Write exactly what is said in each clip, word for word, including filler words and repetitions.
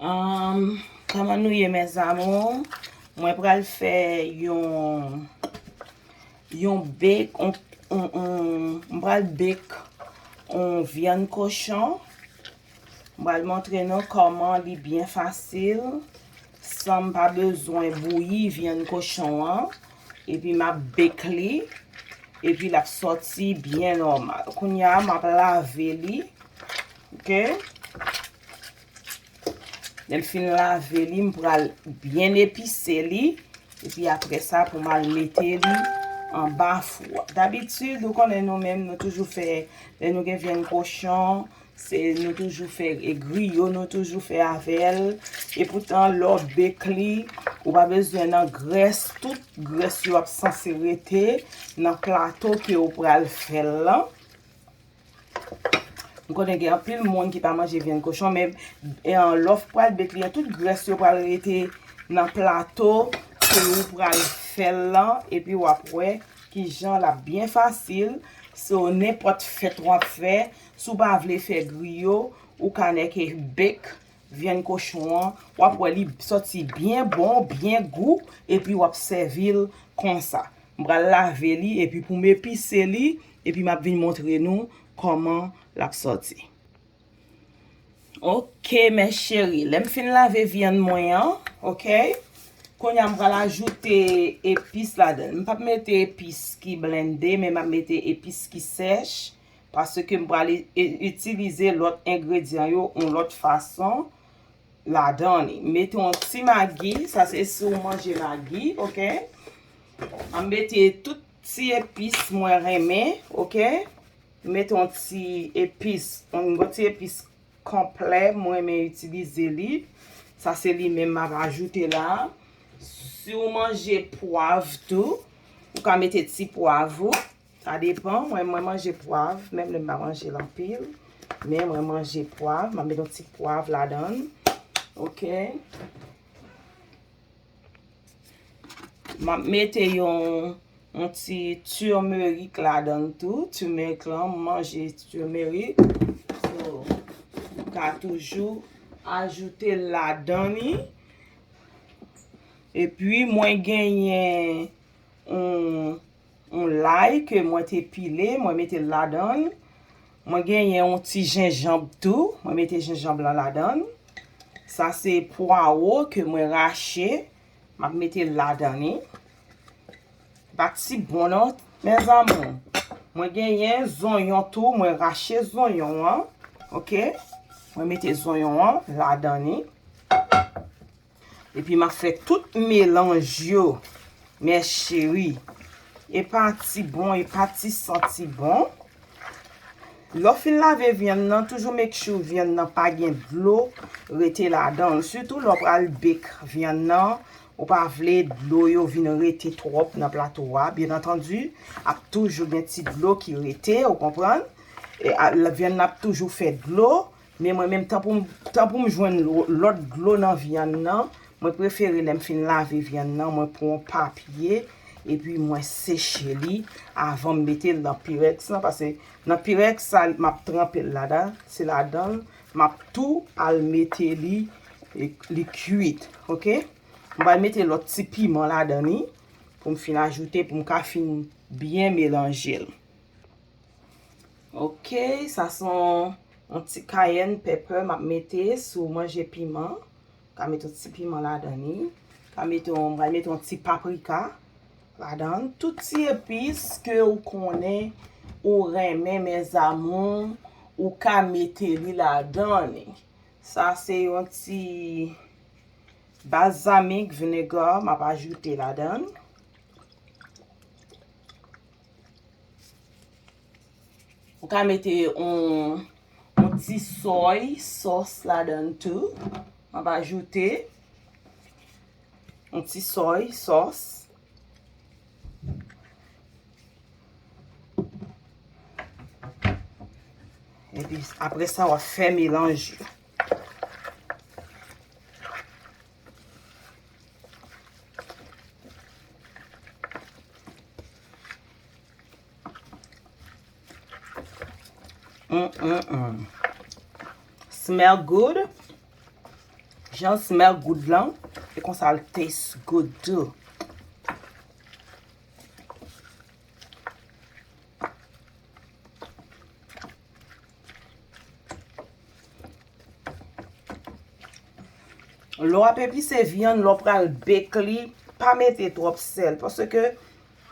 Um, kòman nou ye, mes amours? Mwen pral fè yon, yon bake, on, on, on, m pral bake on vyann kochon. M pral montre nou kòman li byen fasil, san m pa bezwen bouyi vyann kochon an. Epi m ap bake li, epi l ap sòti byen nòmal. Kounye a, m ap lave li. Ok? Lè m fin lave li, m pral byen epise li. Epi apre sa, pou m al mete li anba fou a. Dabitid, ou konnen nou menm, nou toujou fè, lè nou gen vyann kochon, se nou toujou fè, e griyo, nou toujou fè avè l. Epoutan, lè w bake li, ou pa bezwen nan grès. Tout grès yo ap sanse rete nan plato ke ou pral fè l lan. M konnen gen anpil moun ki pa manje vyann kochon, men, e, lè w pral bake li an, tout grès yo pral rete nan plato ke ou pral fè l lan, epi w ap wè kijan l ap byen fasil. So, nenpòt fèt w ap fè, si w pa vle fè griyo, ou ka nèke bake vyann kochon an, w ap wè li sòti byen bon, byen gou, epi w ap sèvi l konsa. M pral lave li, epi pou m epise li, epi m ap vin montre nou kòman l ap sòti. Ok, mes chéries, lè m fin lave vyann mwen an, ok, kounye a m pral ajoute epis ladan l. M p ap mete epis ki blende, men m ap mete epis ki sèch, paske m pral i-, i-, itilize lòt engredyan yo yon lòt fason ladan li. Mete yon ti magi, sa se si w manje magi, ok? M ap mete tout ti epis mwen renmen, ok? Mete yon ti epis, yon, yon ti epis konplè, mwen renmen itilize li. Sa se li menm m ap ajoute la. Si w manje pwav tou, ou ka mete ti pwav ou. Sa depan. Mwen, mwen manje pwav, menm lè m pa manje l anpil. Men mwen manje pwav, m ap mete yon ti pwav ladan l. Ok. M ap mete yon, yon ti turmeric ladan l tou. Turmeric lan, m manje turmeric. So, m ka toujou ajoute l ladan li. Epi, mwen genyen yon yon lay ke mwen te pile, mwen mete l ladan l. Mwen genyen yon ti jenjanm tou, mwen mete jenjanm lan ladan l. Sa se pwawo ke mwen rache, m ap mete l ladan li. Pa ti bon non, mes amours. Mwen genyen zonyon tou, mwen rache zonyon an. Ok? Mwen mete zonyon an ladan li. Epi m ap fè tout melanj yo, mes chéries. E pa ti bon, e pa ti santi bon. Lè w fin lave vyann nan, toujou make sure vyann nan pa gen dlo rete ladan l. Sitou lè w pral bake vyann nan, ou pa vle dlo yo vin rete twòp nan plato a. Byen antandi, ap toujou gen ti dlo ki rete, ou konprann? E a, vyann nan ap toujou fè dlo. Men mwen menm, tan pou m, tan pou m jwenn lò-, lòt dlo nan vyann nan, mwen prefere lè m fin lave vyann nan, mwen pran yon papye, epi mwen seche li avan m mete l nan Pyrex lan, paske nan Pyrex sa, m ap tranpe l ladan, se ladan l, m ap tou al mete li, e, li kwit, ok? M pral mete lòt ti piman ladan li, pou m fin ajoute, pou m ka fin byen melanje l. Ok, sa se yon, yon ti cayenne pepper m ap mete, si w manje piman, ka mete yon ti piman ladan li. Ka mete yon, m pral mete yon ti paprika ladan. Tout ti epis ke w konnen ou renmen, mes amours, ou ka mete li ladan li. Sa se yon ti balsamic vinegar m ap ajoute ladan. Ou ka mete yon, yon ti soy sauce ladan tou. M ap ajoute yon ti soy sauce. Epi apre sa, w ap fè melanj yo. Mm, mm, mm. Smell good. Jan l smell good lan, e konsa l taste good too. Lè w ap epise vyann, lè w pral bake li, pa mete twòp sèl, paske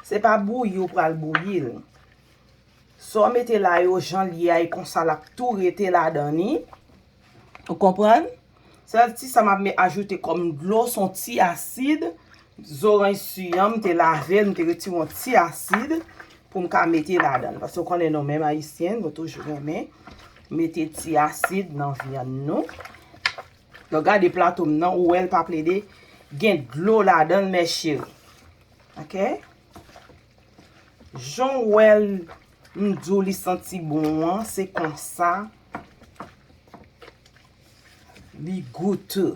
se pa bouyi w pral bouyi l. Sa w mete la yo, jan l ye a, e konsa l ap tou rete ladan li. Ou konprann? Sèl ti sa m ap me-, ajoute kòm dlo, se yon ti asid. Zoranj si an, m te lave l, m te retire yon ti asid pou m ka mete ladan l. Paske w konnen nou menm Ayisyen, nou toujou renmen mete ti asid nan vyann nou. Donk, gade plato m nan, ou wè l pa plede gen dlo ladan l, mes chéris. Ok? Jan w wè l, m di w li santi bon an, se konsa li gou too.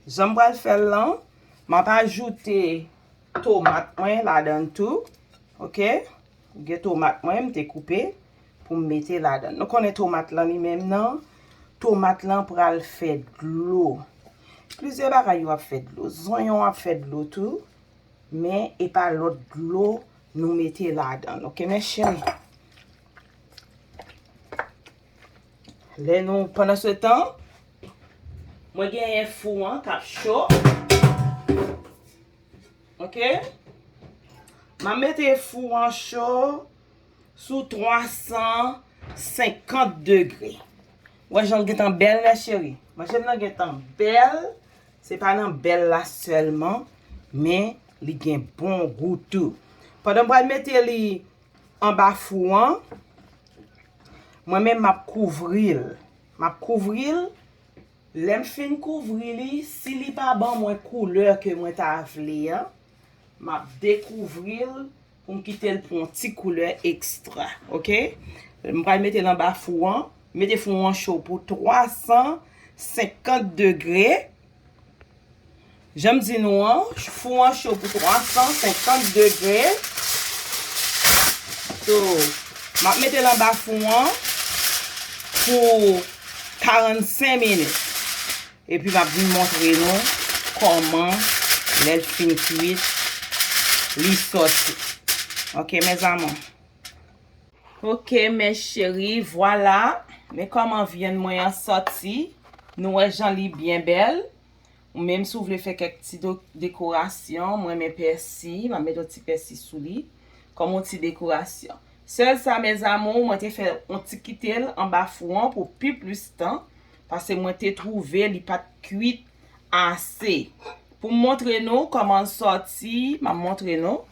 Jan m pral fè l lan, m ap ajoute tomat mwen ladan l tou. Ok? Gen tomat mwen, m te koupe pou m mete ladan l. Nou konnen tomat lan li menm nan, tomat lan pral fè dlo. Plizyè bagay yo ap fè dlo. Zonyon ap fè dlo tou, men e pa lòt dlo nou mete ladan l. Ok, mes chéris? Lè nou, pandan se tan, mwen genyen fou an k ap cho. Ok? M ap mete fou an cho sou twa san senkant degre. Wè jan l gentan bèl, mes chéris. Manje m nan gentan bèl. Se pa nan bèl la sèlman, men li gen bon gou tou. Pandan m pral mete li anba fou an, mwen menm m ap kouvri l. M ap kouvri l. Lè m fin kouvri li, si li pa ban mwen koulè ke mwen ta vle an, m ap dekouvri l pou m kite l pou yon ti koulè ekstra, ok? M pral mete l anba fou an. Mete fou an cho pou twa san senkant degre. Jan m di nou an, fou an cho pou twa san senkant degre. So, m ap mete l anba fou an pou karannsenk minit. Epi m ap vin montre nou kòman, lè l fin kwit, li sòti. Ok, mes amours. Ok, mes chéris, vwala. Men kòman vyann mwen an sòti. Nou wè jan li byen bèl. Ou menm si w vle fè kèk ti do-, dekorasyon, mwen renmen pèsi, m ap met yon ti pèsi sou li, kòm yon ti dekorasyon. Sèl sa, mes amours, mwen te fè yon ti kite l anba fou an pou pi plis tan, paske mwen te twouve li pa t kwit ase. Pou m montre nou kòman l sòti, m ap montre nou.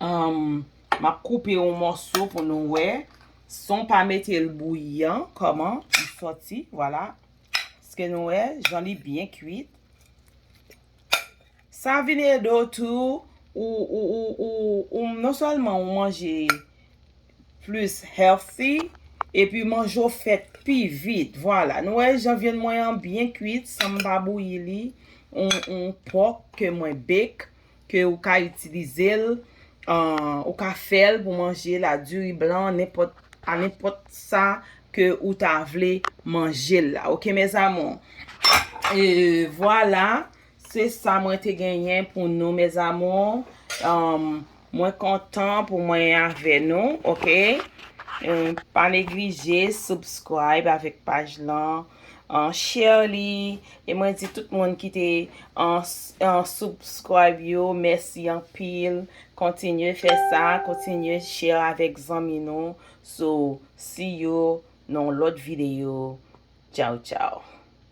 Anm, m ap koupe yon mòso pou nou wè. San w pa mete l bouyi an, kòman li sòti, vwala. Èske nou wè jan li byen kwit? Sa vin ede w tou, ou, ou, ou, ou, ou, non sèlman ou manje plis healthy, epi manje w fèt pi vit. Vwala, nou wè jan vyann mwen an byen kwit, san m pa bouyi li, yon, yon pòk ke mwen bake, ke ou ka itilize l, an, ou ka fè l pou manje la, diri blan, nenpòt, a nenpòt sa ke ou ta vle manje l la. Ok, mes amours? E vwala, se sa mwen te genyen pou nou, mes amours. Anm, mwen kontan pou mwen avè nou, ok? Em, pa neglije subscribe avèk paj lan, an, share li, e mwen di tout moun ki te an, an subscribe yo, mèsi anpil. Kontinye fè sa, kontinye share avèk zanmi nou. So, see you nan yon lòt videyo. Tchaw, tchaw.